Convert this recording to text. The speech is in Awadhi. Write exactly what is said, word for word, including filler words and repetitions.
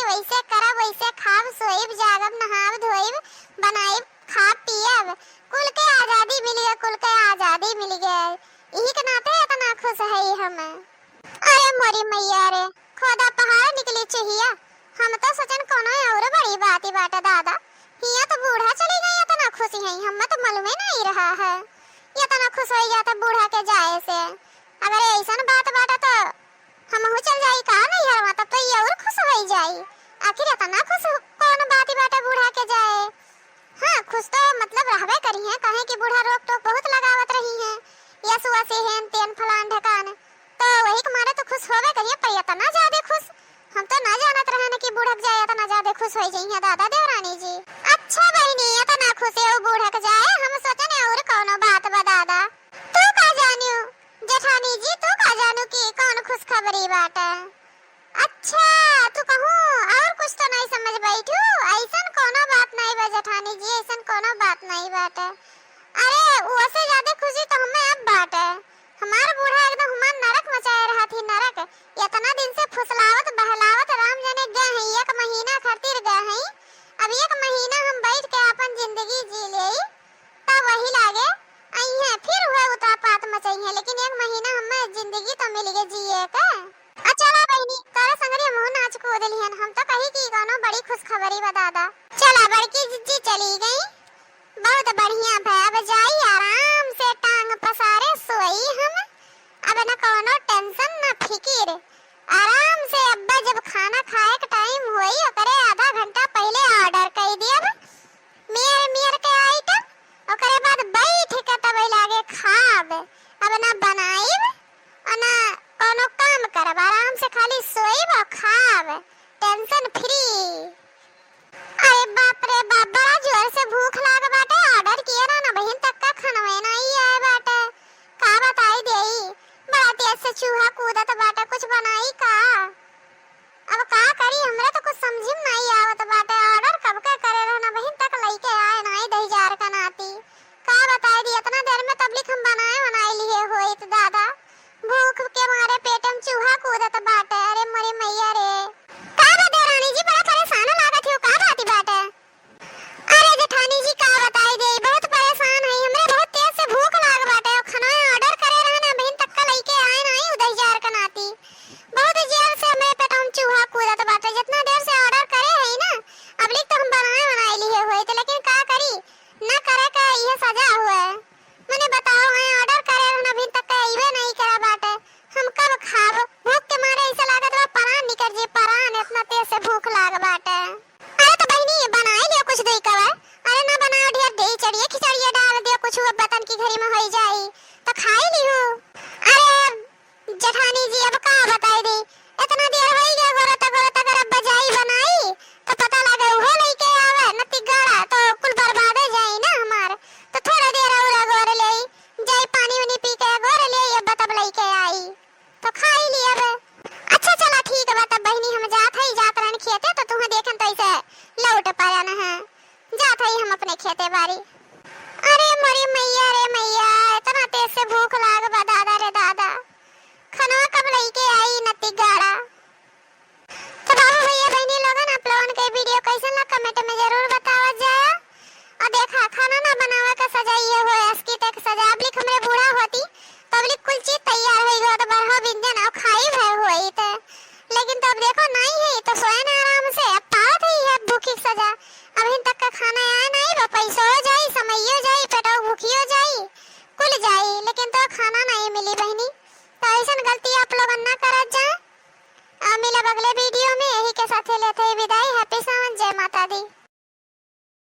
पैसे करब, वैसे खाब, सोइब, जागब, नहाब, धोइब, बनाइब, खाब, पियब। कुल के आजादी मिल गए, कुल के आजादी मिल गए। इही के नाते इतना खुश है हम। अरे मोरी मैया रे, खोदा पहाड़ निकली चुहिया। हम तो सोचन कोनो और बड़ी बात ही बाटे दादा। हिया तो बूढ़ा चली गई, इतना खुशी है, हमें तो मालूम ही नहीं रहा है। इतना खुश हो जाता बूढ़ा के जाए से। अगर ऐसन बात बाटे तो हमहू चल जाई का नैहरवा, तब तो ये और खुश हो जाई। आखिर इतना खुश कौन बात ही बाटे बूढ़ा के जाए? हाँ, खुश तो मतलब रहबे करी हैं, काहे कि बूढ़ा रोक टोक बहुत लगावत रही हैं, यस वसे हेन तेन फलान ढकान, तो वही के मारे तो खुश होबे करिए, पर इतना ज्यादा खुश हम तो ना जानत रहन कि बूढ़क जाए इतना ज्यादा खुश हो जाई हैं दादा देवरानी जी। अच्छा बहिनी, इतना खुश है वो बूढ़क जाए, हम सोचने और कौनो बात बा दादा। तू का जानियो जेठानी जी, तू का जानू कि कौन खुशखबरी बाटे? अच्छा, तू कहूँ और कुछ तो नहीं समझ बैठू? ऐसन कोनो बात नहीं बा जेठानी जी, ऐसन कोनो बात नहीं बाटे। अरे, ओसे ज्यादा खुशी तो हमें अब बाटे। हमार बूढ़ा एकदम हमार नरक मचाए रहत ही, नरक। इतना दिन से फुसलावत बहलावत राम जाने गए हैं, एक महीना खातिर गए हैं। अब एक महीना हम बैठ के अपन जिंदगी जी लेई, तब वही लागे अइहें, फिर हुए उतापात मचइहें, लेकिन एक महीना हमें जिंदगी तो मिल गए जिए के। आ चला बहिनी, तोरे संगरी हमहू नाच कूद लिहन। हम तो कही कि कौनो बड़ी खुशखबरी बा दादा। चला, बड़की जिज्जी चली गई, बहुत बढ़िया भय। अब जाई आराम से टांग पसारे सोई हम। अब न कौनो टेंशन न फिकिर, आराम से अब्बा जब खाना खाए के टाइम होई ओकरे आधा घंटा पहले ऑर्डर कर दियब। मेर मेर के आइटम, ओकरे बाद बैठ के तब लागे खाब। अब ना बनाइब और ना कोनो काम करब, आराम से खाली सोइब और खाब, टेंशन फ्री। अरे बाप रे बाप, बड़ा जोर से भूख लाग बाटे। ऑर्डर किए ना, ना बहिन तक का खनवे नहीं आए बाटे। का बताई देई, बड़ा तेज से चूहा कूदत बाटे, कुछ बनाई का? अब का करी, हमरे तो कुछ समझी में नाई आवत बाटे। ऑर्डर कब के करे रहना बहिन, तक लइके आए नाई दही जार का नाती। का बताई दी, इतना देर में तबलिक हम बनाए बनाए लिए होइत दादा। भूख के मारे पेट में चूहा कूदत बाटे। अरे मोरे मैया रे। का बा देवरानी जी, बड़ा परेशान लागत हो, का बात बाटे? अरे जेठानी जी, का बताई दे, बहुत परेशान है, हमरे बहुत तेज से भूख लाग बाटे। और खाना ऑर्डर करे रहन, अबहिन तक का लइके आए नाई उदहिजार का नाती। बहुत जोर से हमरे पेटवा में चूहा कूदत बाटे। जितना देर से ऑर्डर करे है ना, अबलिक तो हम बनाए बनाए लिए हुए थे, लेकिन का करी, ना करे का यह सजा हुआ है। मने बताओ, है ऑर्डर करे रहन, अबहिन तक का अइबे नहीं करा बाटे। हम कब खाब? भूख के मारे ऐसे लागत बा परान निकल जी, परान, इतना तेज से भूख लाग बाटे। अरे तो बहिनी, बनाई लियो कुछ दुई कवर। अरे ना बनाओ, ढेर दही चढ़िए, खिचड़िए डाल दियो, कुछ वो बतन की घरी में होई जाई, तो खाई लियो। अरे जेठानी जी, अब का बताई दी, इतना देर होई गया, गोरत गोरत अगर अब जाई बनाई, तो पता लगे उहो लइके आवे, नती गाड़ा, तो कुल बर्बादे जाई ना हमार। तो थोड़ा देर और अगोर लेई, जाई पानी उनी पी के अगोर लेई, अब तब लइके आई। तो खाई लियब। अच्छा चला ठीक बा, तब बहिनी हम जात हई, जात रहन खेते तो तुहें देखन तो ऐसे लौट पायन है, जात हई हम अपने खेते बारी। अरे मोरी मैया रे मैया, इतना तेज से भूख लाग बा दादा रे दादा, खनवा कब लइके आई नती गाड़ा। तो बाबू भैया बहिनी लोगन, आप लोगन के वीडियो कैसन लगा कमेंट में जरूर बतावा जाए। और देखा, खाना ना बनावे का सजा ये होए, असकी तक सजा। अबलिक हमरे बूढ़ा होती, पब्लिक कुल चीज तैयार होई गयो, तो बरहो व्यंजन और खाई भय होई तो। लेकिन तब देखो, नहीं है, तो सोए ना आराम से, अब पावत है ये भूखी के सजा। अबहिन तक का खाना आए नहीं बा, पैसो हो जाई, समयो जाई, पेटो भूखियो जाई, कुल जाई, लेकिन तो खाना नहीं मिली बहिनी। तो ऐसन गलती आप लोगन ना करत जाए। आ मिलब अगले वीडियो में, यही के साथे लेते हैं विदाई। Happy सावन, जय माता दी।